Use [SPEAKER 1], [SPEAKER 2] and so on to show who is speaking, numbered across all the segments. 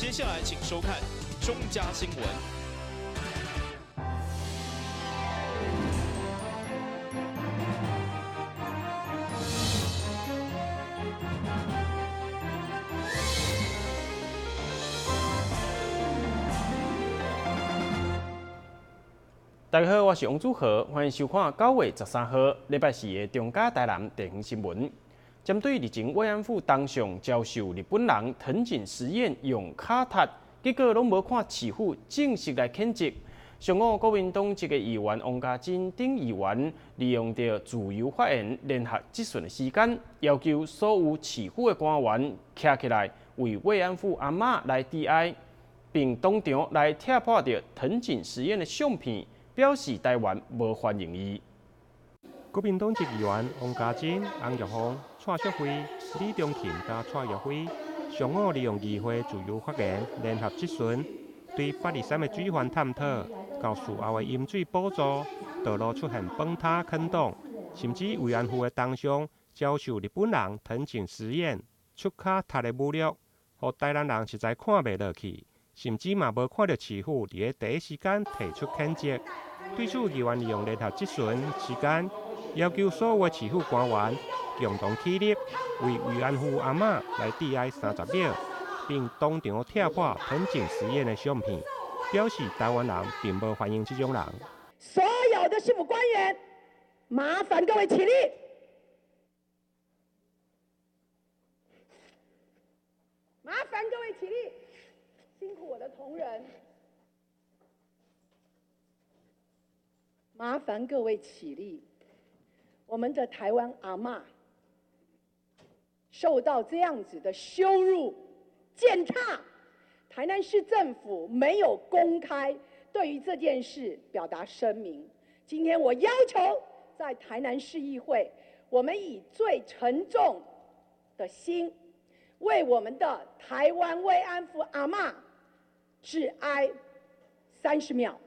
[SPEAKER 1] 接下來請收看中嘉新聞。
[SPEAKER 2] 大家好，我是王祖豪，歡迎收看9月13號禮拜四的中嘉台南地方新聞。針對日前慰安婦當上招受日本人藤井實驗用跤踢，結果攏無看市府正式來譴責。上午國民黨籍的議員王嘉貞等議員利用著自由發言聯合質詢的時間，要求所有市府的官員徛起來為慰安婦阿嬤來致哀，並當場來拆破著藤井實驗的相片。表示台灣無歡迎伊。
[SPEAKER 3] 國民黨籍議員王嘉貞、洪玉鳳、蔡淑慧、李中琴佮蔡玉輝，上午利用議會自由發言聯合質詢，對823的水患探討，到事後的飲水補助、道路出現崩塌坑洞，甚至慰安婦的當上遭受日本人藤井實驗出跤踢的侮辱，予台南人實在看袂落去。甚至嘛無看著市府佇咧第一時間提出譴責。對此，議員利用聯合質詢時間，要求所有的市府官員共同起立，為慰安婦阿嬤來致哀30秒，並當場拆破藤井實驗的相片，表示台灣人並無歡迎這種人。
[SPEAKER 4] 所有的市府官員，麻煩各位起立！麻煩各位起立！辛苦我的同仁，麻煩各位起立。我們的台灣阿嬤受到這樣子的羞辱、踐踏，台南市政府沒有公開對於這件事表達聲明。今天我要求在台南市議會，我們以最沉重的心，為我們的台灣慰安婦阿嬤致哀30秒。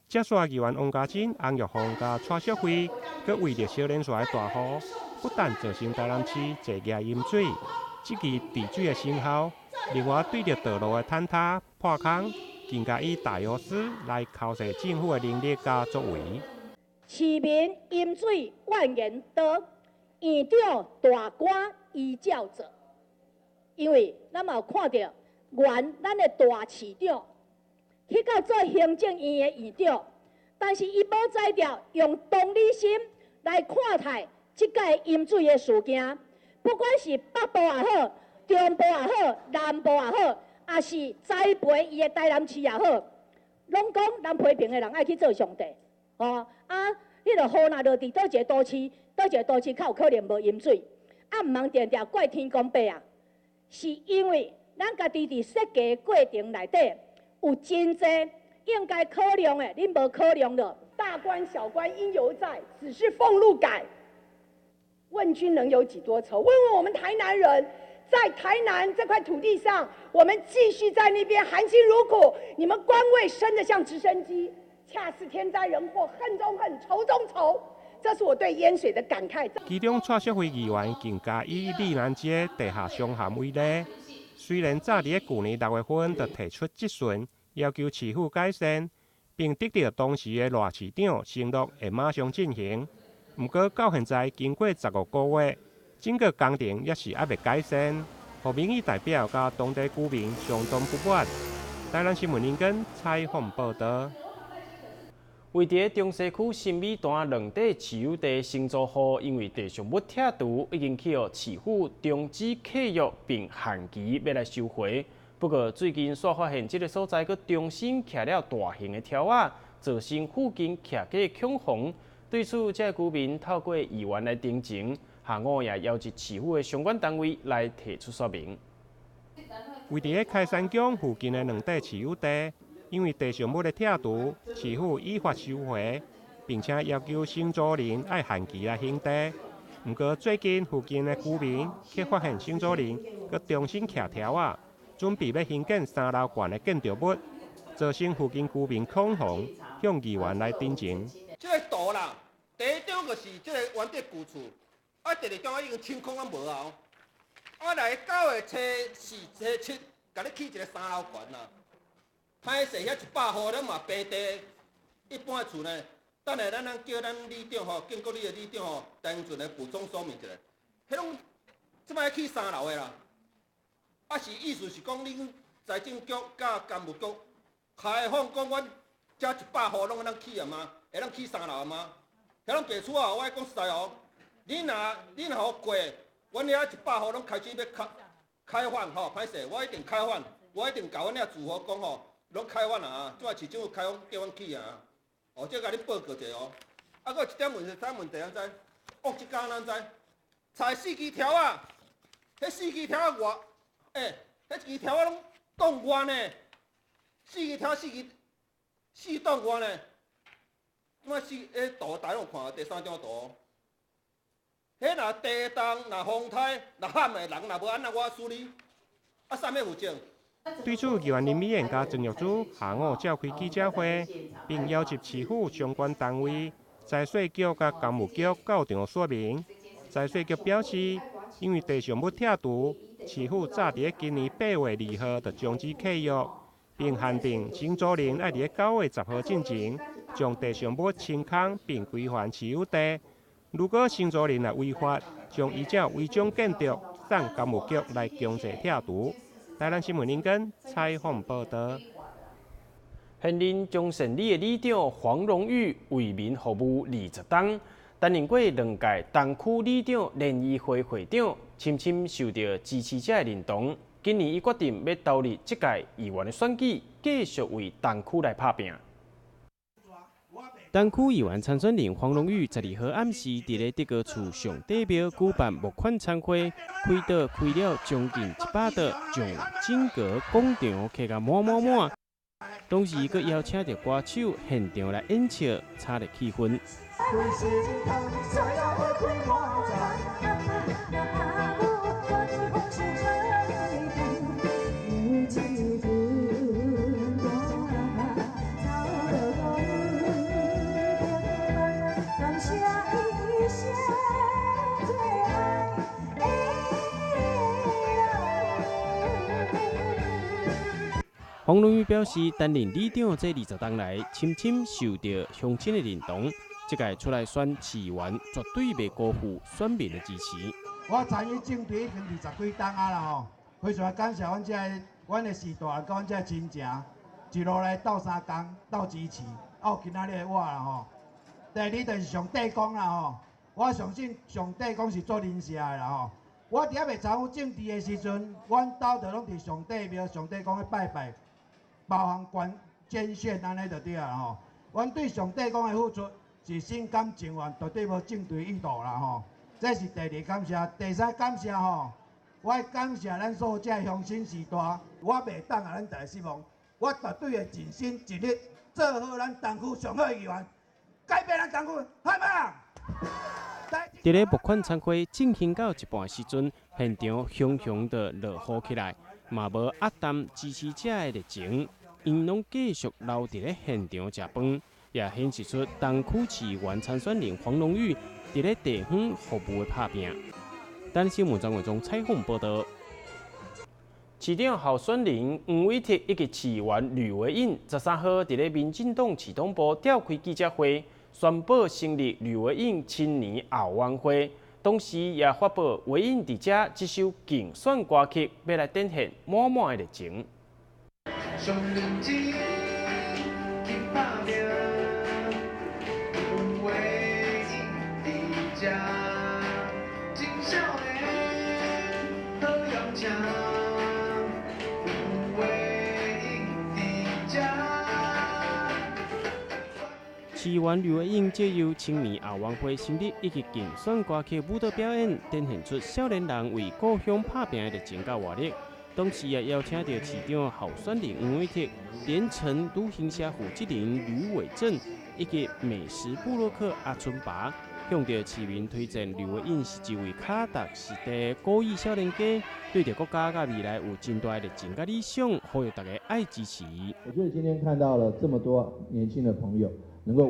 [SPEAKER 3] 接續議員王嘉貞、洪玉鳳佮蔡淑慧，閣為著小連紲的大雨，不但造成台南市坐額淹水，質疑治水的成效，另外對著道路的坍塌破空，更加以大藥師來剾洗政府的能力佮作為。
[SPEAKER 5] 市民飲水怨言多，院長大官依照做，因為咱嘛有看著原咱的大市長去到做行政院的院長，但是伊無才調用同理心來看待這屆飲水的事件，不管是北部也好，中部也好，南部也好，也是栽培伊的台南市也好，攏講咱批評的人愛去做上帝，哦啊！彼个雨若落佇佗一个都市，佗一个都市較有可能無飲水，啊，毋通定定怪天公伯啊！是因為咱家己佇設計過程內底有真濟應該考量的，恁無考量著。
[SPEAKER 4] 大官小官應猶在，只是俸祿改。問君能有幾多愁？問問我們台南人。在台南這塊土地上，我們繼續在那邊含辛茹苦。你們官位升得像直升機，恰似天災人禍，恨中恨，愁中愁。這是我對淹水的感慨。
[SPEAKER 3] 其中蔡淑慧議員更加以美南街地下商行為例，雖然早佇咧舊年6月份就提出質詢，要求市府改善，並得著當時的賴市長承諾會馬上進行，毋過到現在經過15個月，整個工程猶是猶未改善，予民意代表佮當地居民相當不滿。台南新聞林根採訪報導。
[SPEAKER 2] 位佇中西區新美段兩塊持有地承租戶，因為地上物拆除，已經去予市府終止契約並限期欲來收回。不過最近煞發現這个所在閣重新徛了大型的柱仔，造成附近徛家恐慌。對此，這个居民透過議員來陳情。下午也邀集市府的相關單位來提出說明。
[SPEAKER 3] 位佇咧開山鄉附近的兩塊持有地，因為地上物的拆除，市府依法收回，並且要求承租人愛限期來還地。毋過最近附近的居民卻發現承租人閣重新徛柱仔，準備欲興建3樓懸的建築物，造成附近居民恐慌，向議員來陳情。
[SPEAKER 6] 這個圖啦，第一張就是這個原德舊厝，啊，第二張已經清空啊無啊。啊，來9月初4、初7，共你起一個三樓懸啊。歹勢，遐100戶咱嘛白地，一般的厝呢。等下咱叫咱里長吼，建國里的里長吼，陳俊來補充說明一下。彼攏這擺起三樓的啦。啊是意思是講，恁財政局佮工務局開放講，阮遮100戶攏會當起啊嗎？會當起三樓啊嗎？遐攏白厝啊！我愛講實在哦，你若予過，阮遐100戶攏開始欲開發吼，歹勢，我一定開發，我一定共阮遐住戶講吼，攏開發啊！這擺市政府開放叫阮起啊！哦，這共你報告一下哦。啊，閣有一點問題，啥問題？按怎？哦，這工按怎？裁四支柱仔，彼四支柱仔外，彼一支柱仔攏擋外呢？四支柱四支四擋外呢？這擺四彼圖大家有看第三張圖。彼若地動、若風颱、若旱的人若無按怎我處理？啊，啥物負責？
[SPEAKER 3] 對此，議員林美燕佮莊玉珠下午召開記者會，並邀集市府相關單位、財稅局佮工務局到場說明。財稅局表示，因為地上物拆除，市府早佇今年8月2號就終止契約，並限定承租人愛佇9月10號進前將地上物清空並歸還持有地。如果承租人若違法，將依照違章建築送工務局來強制拆除。台南新聞林根採訪報導。
[SPEAKER 2] 現任中善里的里長黃榮玉為民服務20冬，擔任過兩屆東區里長聯誼會會長，深深受到支持者的認同。今年伊決定欲投入這屆議員的選舉，繼續為東區來拍拚。東區議員參選人黃榮玉12號暗時，佇咧德高厝上帝廟舉辦募款餐會，開桌開了將近100桌，將整個廣場客甲滿滿滿。同時，閣邀請著歌手現場來演唱，炒熱氣氛。黃榮玉表示，擔任里長這20冬來，深深受到鄉親的認同。這屆出來選市議員，絕對袂辜負選民的支持。
[SPEAKER 7] 我參與政治已經20幾冬啊啦吼，非常感謝阮這个阮的序大人佮阮這个親情，一路來鬥相共、鬥支持，有今仔日的我啦吼。第二就是上帝講啦吼，我相信上帝講是做靈社的啦吼。我佇猶未參與政治的時陣，阮兜就攏佇上帝廟、上帝宮去拜拜。包含捐獻按呢就對啊吼。阮對上帝公的付出是心甘情願，絕對無政治意圖啦吼。這是第二感謝，第三感謝吼，我感謝咱所有這鄉親序大，我袂當予咱大家失望，我絕對會盡心盡力做好咱東區上好的議員，改變咱東區，好無？
[SPEAKER 2] 佇咧募款餐會進行到一半時陣，現場熊熊的落雨起來，嘛無壓淡支持者的熱情。𪜶攏繼續留佇咧現場食飯，也顯示出東區市議員參選人黃榮玉佇咧地方服務的拍拚。等新聞張偉忠採訪報導。市長候選人黃偉哲以及市議員呂維穎13號佇咧民進黨市黨部召開記者會，宣布成立呂維穎青年後援會，同時也發布維穎佇遮這首競選歌曲，欲來展現滿滿的熱情。市議員呂維穎藉由青年後援會成立以及競選歌曲舞蹈表演，展現出少年人為故鄉拍拚的熱情佮活力。同時也邀請著市長候選人黃偉哲、連城旅行社負責人呂偉正以及美食部落客阿春爸，向著市民推薦呂維穎是一位跤踏實地古意少年家，對著國家佮未來有真大的熱情佮理想，呼籲大家愛支持。
[SPEAKER 8] 我覺得今天看到了這麼多年輕的朋友，能夠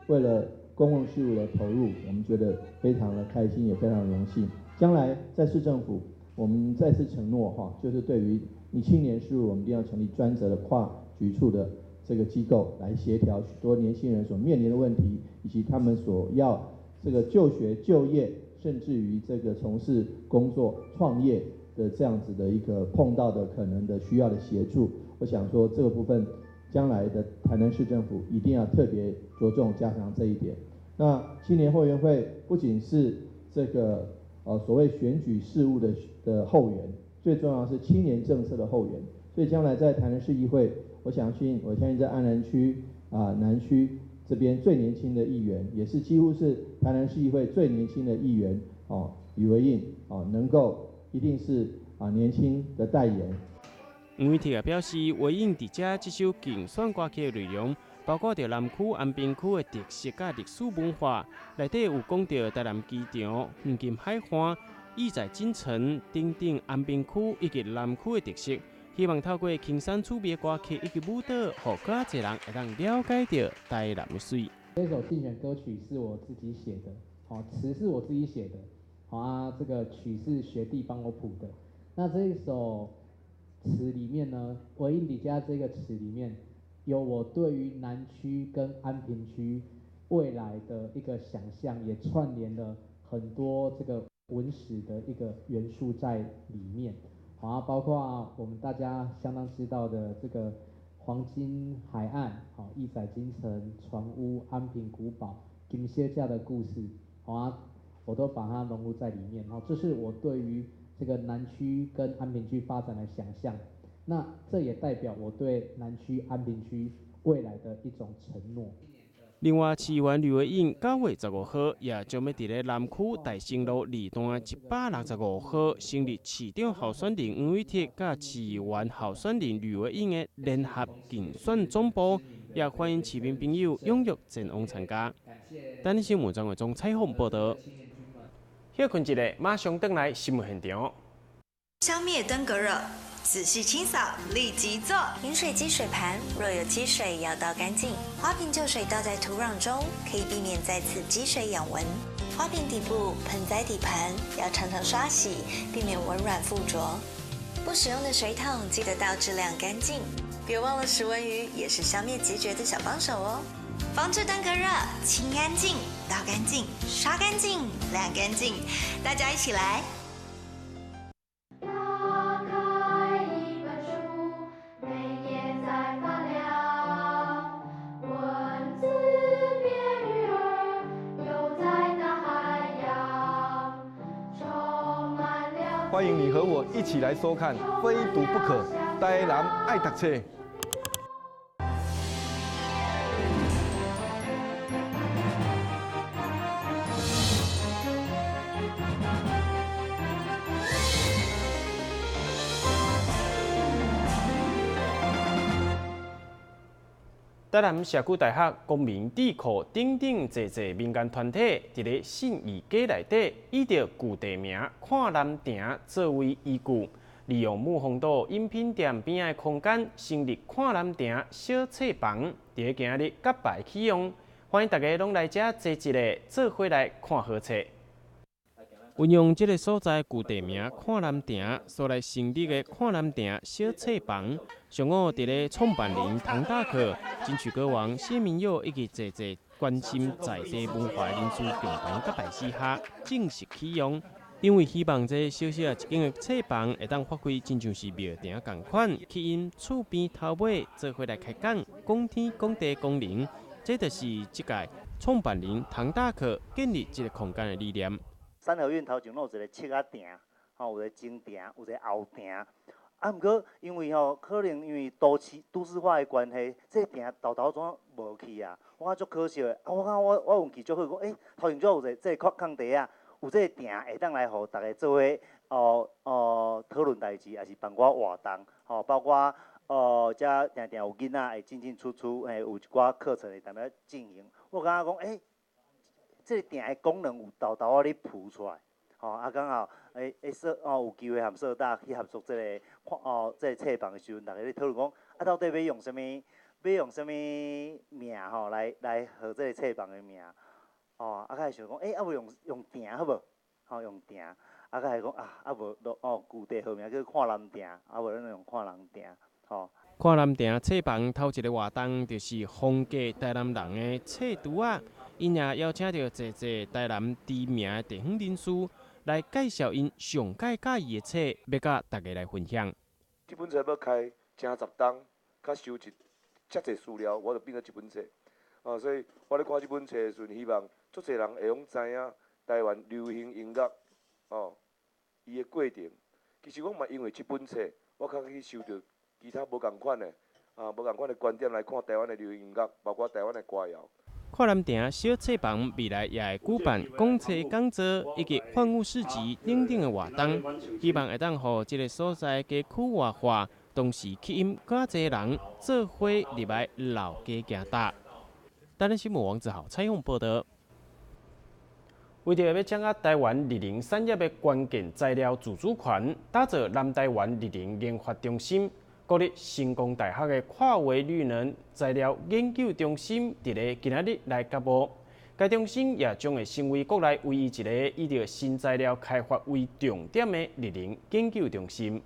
[SPEAKER 8] 為了公共事務的投入，我們覺得非常的開心，也非常榮幸。將來在市政府，我們再次承諾哈，就是對於你青年事務，我們一定要成立專責的跨局處的這個機構，來協調許多年輕人所面臨的問題，以及他們所要這個就學、就業，甚至於這個從事工作、創業的這樣子的一個碰到的可能的需要的協助。我想說這個部分，將來的台南市政府一定要特別着重加強這一點。那青年後援會不僅是這個所謂選舉事務的後援，最重要是青年政策的後援。所以將來在台南市議會，我相信在安南區啊南區這邊最年輕的議員，也是幾乎是台南市議會最年輕的議員哦，呂維應哦，能夠一定是啊年輕的代言。
[SPEAKER 2] 黃偉哲也表示，維應佇遮這首競選歌曲的內容，包括著南區安平區的特色佮歷史文化，內底有講著台南機場、黃金海岸、億載金城等等安平區以及南區的特色，希望透過輕鬆趣味的歌曲以及舞蹈，予較濟人會當了解著台南的媠。
[SPEAKER 9] 這首競選歌曲是我自己寫的，好，詞是我自己寫的，好啊，這個曲是學弟幫我譜的。那這一首詞裡面呢，維應底加這個詞裡面，有我對於南區跟安平區未來的一個想象，也串聯了很多這個文史的一個元素在裡面。好啊，包括我們大家相當知道的這個黃金海岸、好億載金城、船屋、安平古堡、金蠍架的故事，好啊，我都把它融入在裡面。好，這是我對於這個南區跟安平區發展的想象，那這也代表我對南區安平區未來的一種承諾。
[SPEAKER 2] 另外，市議員呂維應9月15號也將欲佇咧南區大成路2段165號成立市長候選人黃偉哲佮市議員候選人呂維應的聯合競選總部，也歡迎市民朋友踴躍前往參加。等新聞張偉忠採訪報導。歇睏一下，馬上轉來新聞現場。
[SPEAKER 10] 消滅登革熱，仔細清掃，立即做。飲水機水盤若有積水，要倒乾淨。花瓶舊水倒在土壤中，可以避免再次積水養蚊。花瓶底部、盆栽底盤要常常刷洗，避免蚊卵附着。不使用的水桶記得倒置晾乾淨。別忘了食蚊魚也是消滅孑孓的小幫手哦。防治登革熱，清乾淨，倒乾淨，刷乾淨，晾乾淨，大家一起來。
[SPEAKER 11] 打開一本書，每頁在發亮，文字變魚兒，游在大海洋，充滿了。
[SPEAKER 12] 歡迎你和我一起來收看《非讀不可》，台南愛讀冊。
[SPEAKER 2] 台南社區大學、公民智庫等等濟濟民間團體，佇咧信義街內底，以著舊地名看南埕作為依據，利用木風島飲品店邊仔的空間，成立看南埕小冊房，佇咧今仔日甲牌啟用，歡迎大家攏來遮坐一下，做伙來看好冊。運用這個所在舊地名看南埕所來成立的看南埕小冊房，上午佇咧創辦人唐大可、金曲歌王謝明佑以及濟濟關心在地文化人士共同結拜之下，正式啟用。因為希望這小小一間的冊房會當發揮親像是廟埕仝款，吸引厝邊頭尾做伙來開講，講天講地講靈，這就是這屆創辦人唐大可建立這個空間的理念。
[SPEAKER 13] 三合院頭前攏有一個七仔埕，吼，有一個前埕，有一個後埕。啊，毋過因為吼，可能因為都市都市化的關係，這個埕沓沓怎無去啊？我感覺足可惜的。啊，我感覺我運氣足好，講欸，頭前怎有一個這個空地啊，有這個埕會當來予逐家做伙哦哦討論代誌，抑是辦寡活動，吼，包括哦遮定定有囡仔會進進出出，嘿，有一寡課程會當咧進行。我感覺講欸，這個埕的功能有沓沓仔咧浮出來，吼啊，剛好欸欸社哦有機會和社大去合作這個看哦這個冊房的時陣，逐家咧討論講啊，到底欲用啥物，欲用啥物名吼來來號這個冊房的名。哦，啊，才會想講，欸，啊無用用埕好無？吼，用埕，啊，才會講啊，啊無哦，舊地號名叫看南埕，啊無咱用看人埕，吼。
[SPEAKER 2] 看南埕冊房頭一个活動就是風格台南人的冊櫥仔，𪜶也邀請著濟濟台南知名的地方人士來介紹𪜶上蓋佮意的冊，欲佮大家來分享。
[SPEAKER 14] 這本冊欲開成十冬，較收集遮濟資料，我就變做這本冊。啊，所以我咧看這本冊的時陣，希望足濟人會用知影台灣流行音樂，哦，伊的過程。其實我嘛因為這本冊，我較去受著其他無仝款的，啊，無仝款的觀點來看台灣的流行音樂，包括台灣的歌謠。
[SPEAKER 2] 看南埕小冊房未來也會舉辦講冊講座以及換物市集等等的活動，希望會當予這个所在街區活化，同時吸引較濟人做伙入來老街行搭。台南新聞王子豪採訪報導。為著欲掌握台灣綠能產業的關鍵材料自主權，打造南台灣綠能研發中心。國立成功大學的跨維綠能材料研究中心，佇咧今仔日來揭幕。該中心也將會成為國內唯一一個以著新材料開發為重點的綠能研究中心。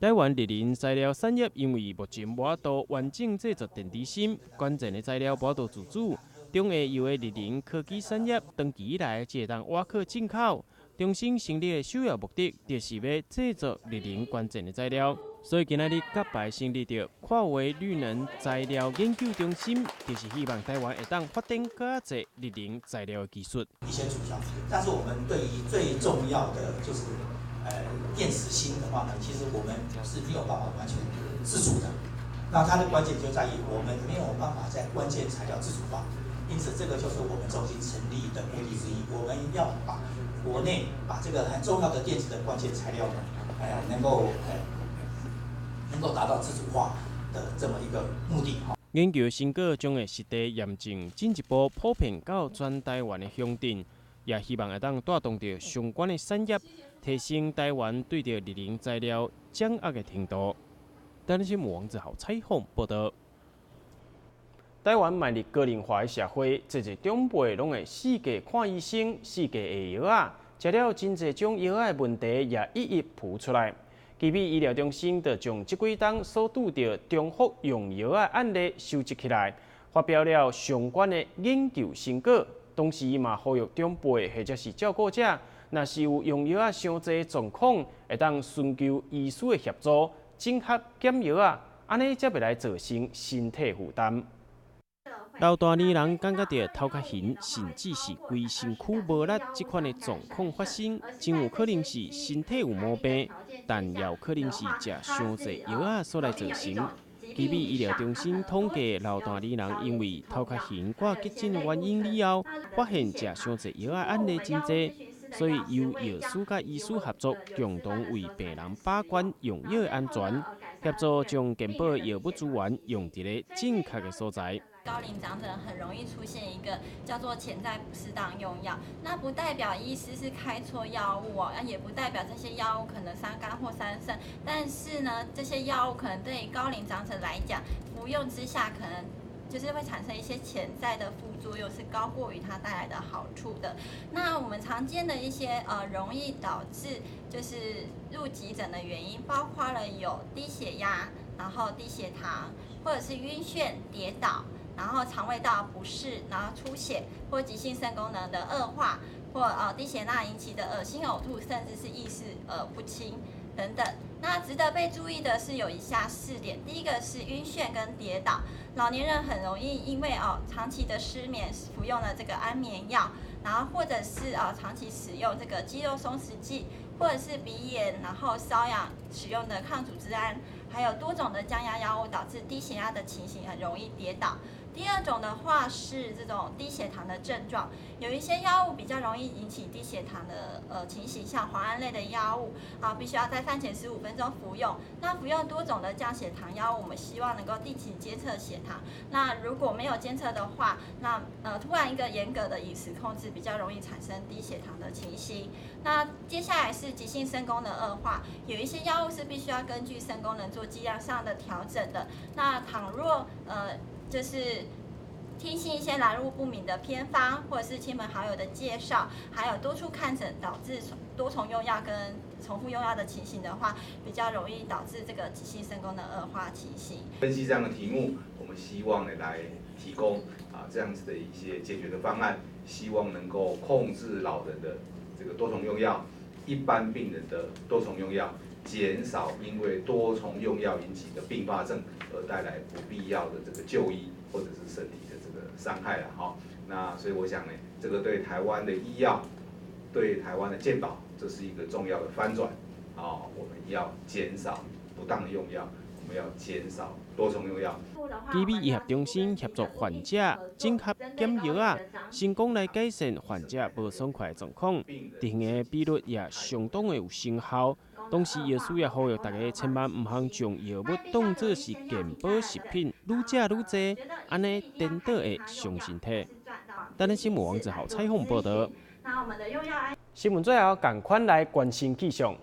[SPEAKER 2] 台灣綠能材料產業因為目前無法度完整製作電池芯，關鍵的材料無法度自主，中下游的綠能科技產業長期以來只會當倚靠進口。中心成立的首要目的，就是欲製作綠能關鍵的材料。所以今仔日揭牌成立著跨維綠能材料研究中心，就是希望台灣會當發展閣較濟綠能材料的技術。
[SPEAKER 15] 一些主張，但是我們對於最重要的就是，電池芯的話呢，其實我們是沒有辦法完全自主的。那它的關鍵就在於我們沒有辦法在關鍵材料自主化，因此這個就是我們中心成立的目的之一。我們要把國內把這個很重要的電池的關鍵材料呢，能夠達到自主化的這麼一個目的。
[SPEAKER 2] 研究成果將會實地驗證，進一步普遍到全台灣的鄉鎮，也希望會當帶動著相關的產業，提升台灣對著綠能材料掌握的程度。台南新聞王子豪採訪報導。台灣邁入高齡化的社會，濟濟長輩攏會四界看醫生，四界下藥仔，食了真濟種藥仔的問題也一一浮出來。奇美醫療中心就將這幾冬所拄著重複用藥的案例收集起來，發表了相關的研究成果。同時嘛，呼籲長輩或者是照顧者，若是有用藥仔傷濟狀況，會當尋求醫師的協助，整合減藥仔，按呢才袂來造成身體負擔。老大年人感覺著頭殼眩，甚至是規身軀無力，這款的狀況發生，真有可能是身體有毛病，但也有可能是食傷濟藥仔所來造成。奇美醫療中心統計，老大年人因為頭殼眩掛急診的原因以後，發現食傷濟藥仔案例真濟，所以由藥師佮醫師合作，共同為病人把關用藥的安全，協助將健保的藥物資源用佇咧正確的所在。
[SPEAKER 16] 高齡長者很容易出現一個叫做潛在不適當用藥，那不代表醫師是開錯藥物哦，也不代表這些藥物可能傷肝或傷腎，但是呢，這些藥物可能對於高齡長者來講，服用之下可能就是會產生一些潛在的副作用，是高過於它帶來的好處的。那我們常見的一些容易導致就是入急診的原因，包括了有低血壓，然後低血糖，或者是暈眩、跌倒。然後腸胃道不適，然後出血或急性腎功能的惡化，或低血鈉引起的噁心嘔吐，甚至是意識不清等等。那值得被注意的是有以下4點：第一個是暈眩跟跌倒，老年人很容易因為長期的失眠，服用了這個安眠藥，然後或者是長期使用這個肌肉鬆弛劑，或者是鼻炎然後瘙癢使用的抗組織胺，還有多種的降壓藥物導致低血壓的情形，很容易跌倒。第二種的話是這種低血糖的症狀，有一些藥物比較容易引起低血糖的情形，像磺胺類的藥物啊，必須要在飯前15分鐘服用。那服用多種的降血糖藥物，我們希望能夠定期監測血糖。那如果沒有監測的話，那突然一個嚴格的飲食控制，比較容易產生低血糖的情形。那接下來是急性腎功能惡化，有一些藥物是必須要根據腎功能做劑量上的調整的。那倘若就是听信一些来路不明的偏方，或者是亲朋好友的介绍，还有多处看诊导致多重用药跟重复用药的情形的话，比较容易导致这个急性肾功能恶化情形。
[SPEAKER 17] 分析这样的题目，我们希望呢来提供这样子的一些解决的方案，希望能够控制老人的这个多重用药，一般病人的多重用药，减少因为多重用药引起的并发症而带来不必要的这个就医或者是身体的这个伤害了哈。那所以我想呢，这个对台湾的医药，对台湾的健保，这是一个重要的翻转啊。我们要减少不当的用药，我们要减少多重用药。
[SPEAKER 2] 奇美医学中心协助患者整合减药仔，成功来改善患者无爽快的状况，执行的比率也相当的有成效。同时，药师也呼吁大家千万毋通将药物当作是健保食品，愈食愈济，按呢颠倒会伤身体。台南新闻王子豪采访报道。新闻最后，仝款来关心气象。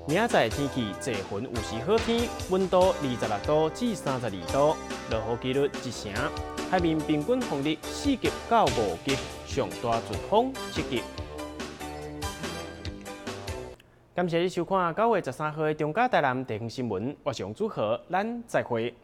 [SPEAKER 2] 明仔载天气济云有时好天，温度26度至32度，落雨几率1成。海面平均风力4级到5级，上大阵风7级。感谢你收看9月13号的中嘉台南地方新闻，我是王祖豪，咱再会。